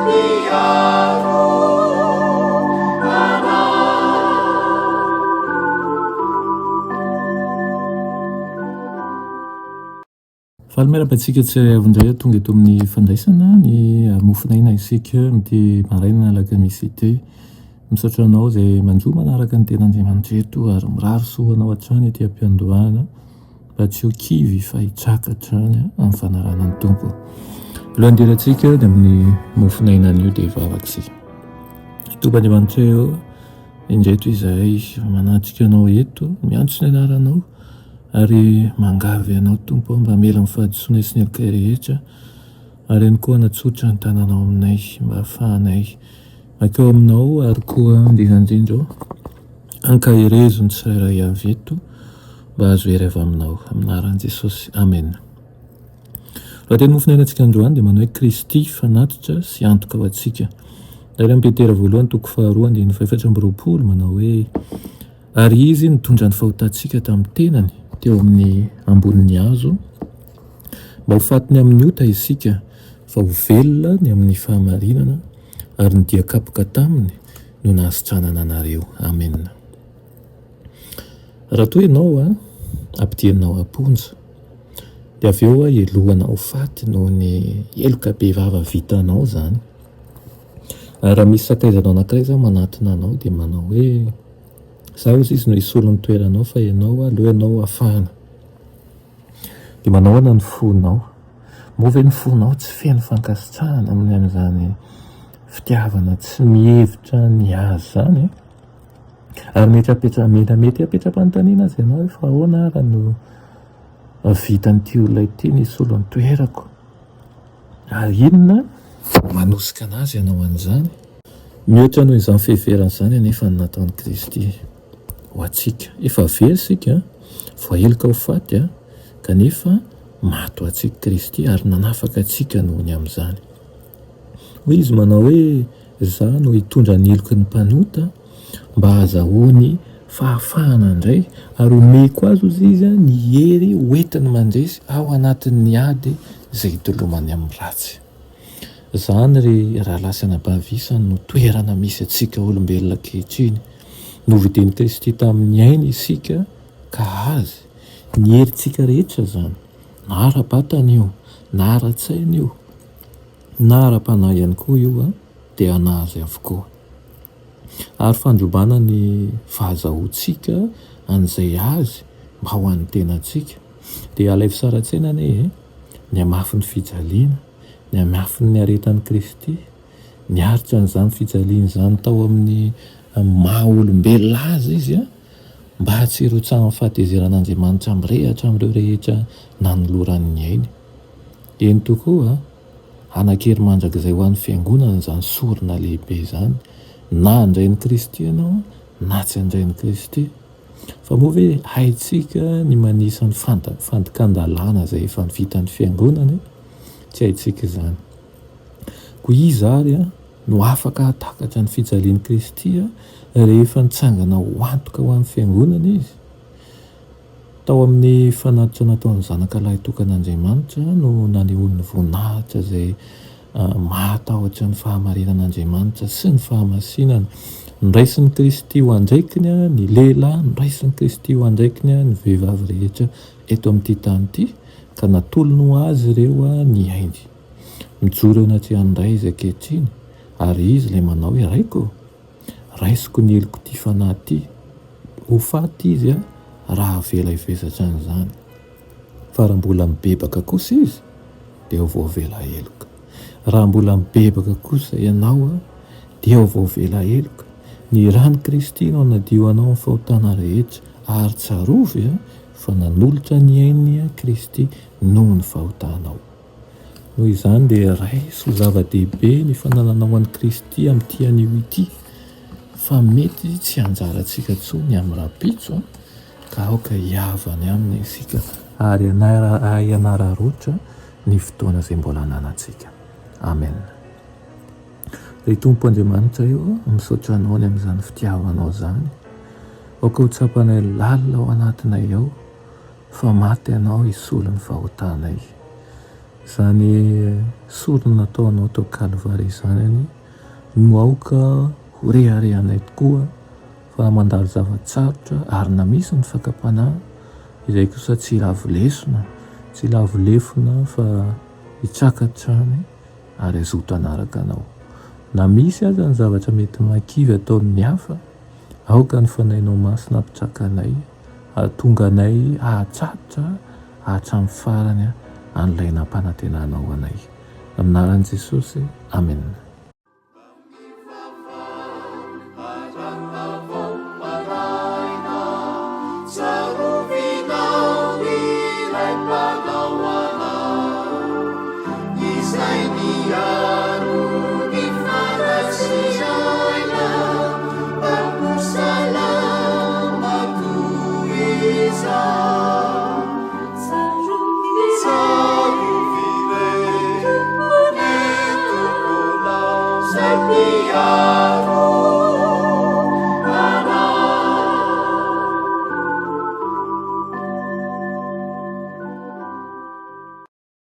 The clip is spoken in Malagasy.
Mpiaro anay. Faly miarahaba antsika tsirairay avy indray tonga eto amin'ny fandraisana ny mofon'aina isika amin'ity maraina alakamisy ity. Misaotra anao izay manjo manaraka ny ten'Andriamanitra eto ary mirary soa anao hatrany ety am-piandohana mba tsy ho kivy fa hitraka hatrany amin'ny fanarahana ny Tompo. Alohan'ny hidirantsika dia amin'ny mofon'aina anio dia hivavaka isika. Tompo Andriamanitra ô, indreto izahay manatrika anao eto, miantso ny anaranao. Ary mangavy Anao Tompo aho mba hamela ny fahadisoanay sy ny helokay rehetra, ary ihany koa hanatsotra ny tananao aminay mba hahafahanay mankeo Aminao ary koa indrindra indrindra ô, ankaherezo ny tsirairay avy eto mba hahazo hery avy Aminao. Amin'ny anaran'i Jesosy. Amena. Lohateny mofonainantsika androany dia manao hoe Kristy fanatitra sy antoka ho antsika. Indray amin'ny Petera voalohany toko faharoa andininy fahefatra amby 20 manao hoe Ary Izy nitondra ny fahotantsika tamin'ny tenany teo amin'ny ambonin'ny hazo, mba ho faty ny amin'ny ota isika, fa ho velona ny amin'ny fahamarinana, ary ny dia kapoka taminy no nahasitranana anareo. Amena. Raha toa ianao ampidirina ao am-ponja, dia avy eo helohana ho faty noho ny heloka bevava vitanao izany. Ary raha misy sakaizanao anankiray izao manatona anao dia manao hoe, Izaho hozy izy no hisolo ny toeranao fa ianao aleo ianao hafahana. Dia manao ahoana ny fonao? Moa ve ny fonao tsy feno fankasitrahana amin'ny amin'izany fitiavana tsy mihevitra ny azy izany? Ary mety hapetra mety mety hapetra-panontaniana aza ianao hoe fa ahoana ary no vitan'ity olona ity ny hisolo ny toerako? Ary inona no manosika an'azy hanao an'izany? Mihoatra noho izany fiheverana izany anefa ny nataon'i Kristy ho antsika. Efa very isika, voaheloka ho faty, kanefa maty ho antsika Kristy ary nanafaka antsika noho ny amin'izany. Hoy Izy manao hoe, Izaho no hitondra ny heloky ny mpanota, mba hahazahoany fahafahana indray, ary homeko azy, hozy Izy, ny hery hoentiny mandresy ao anatin'ny ady izay itolomany amin'ny ratsy. Izany, ry rahalahy sy anabavy isany, no toerana misy antsika olombelona ankehitriny. Novidian'i Kristy tamin'ny ainy isika, ka Azy. Ny herintsika rehetra izany, na ara-batana io, na ara-tsaina io, na ara-panahy ihany koa io, dia an'Azy avokoa. Ary fandrobana ny fahazahoantsika an'izay Azy mba ho an'ny tenantsika. Dia alaivo sary an-tsaina anie e, ny hamafin'ny fijaliana, ny hamafin'ny niaretan'i Kristy, niaritra an'izany fijaliana izany tao amin'ny maha olombelona Azy Izy, mba tsy hirotsahan'ny fahatezeran'Andriamanitra mirehatra amin'ireo rehetra nanolorany ny ainy. Eny tokoa, hanan-kery mandrakizay ho an'ny Fiangonana izany sorona lehibe izany, na handray an'i Kristy ianao na tsy handray an'i Kristy. Fa moa ve haintsika ny manisa ny fandikan-dalàna izay efa vitan'ny Fiangonana e? Tsy haintsika izany. Koa iza ary no afaka hahatakatra ny fijalian'i Kristy rehefa nitsangana ho antoka ho an'ny Fiangonana Izy? Tao amin'ny fanatitra nataon'ny Zanaka Lahitokan'Andriamanitra no nanehoany ny voninahitra izay mahatahotra ny fahamarinan'Andriamanitra sy ny fahamasinana. Noraisin'i Kristy ho andraikiny ny lehilahy, noraisin'i Kristy ho andraikiny ny vehivavy rehetra eto amin'ity tany ity, ka natolony ho azy ireo ny ainy. Mijoro eo anatrehan'ny Ray izy ankehitriny, ary Izy ilay manao hoe, Raiko ô, raisiko ny helok'ity fanahy ity. Ho faty izy raha avela hivesatra an'izany. Fa raha mbola mibebaka kosa izy, dia ho voavela heloka. Raha mbola mibebaka kosa ianao, dia ho voavela heloka. Ny ran'i Kristy no hanadio anao amin'ny fahotana rehetra, ary tsarovy fa nanolotra ny ainy Kristy noho ny fahotanao. Noho izany dia raiso ho zava-dehibe ny fanananao an'i Kristy amin'ity anio ity, fa mety tsy anjarantsika intsony amin'ny rahampitso, ka aoka hihavana aminy isika ary hahay hanararaotra ny fotoana izay mbola ananantsika. Amen. Ry Tompo Andriamanitra ô, misaotra Anao ny amin'izany fitiavanao izany. Aoka ho tsapanay lalina ao anatinay ao fa maty Ianao hisolo ny fahotanay. Izany sorona nataonao tao Kalvary izany anie no aoka ho reharehanay tokoa fa mandalo zava-tsarotra ary na misy ny fakam-panahy izay kosa tsy lavo lesona, tsy lavo lefona fa hitsaka hatrany ary hazoto hanaraka anao. Na misy aza ny zavatra mety mahakivy ataon'ny hafa, aoka ny Fanahinao Masina hampitsaka anay, hahatonga anay hahatsatra hatramin'ny farany an'ilay nampanantenanao anay. Amin'ny anaran'i Jesosy, amena.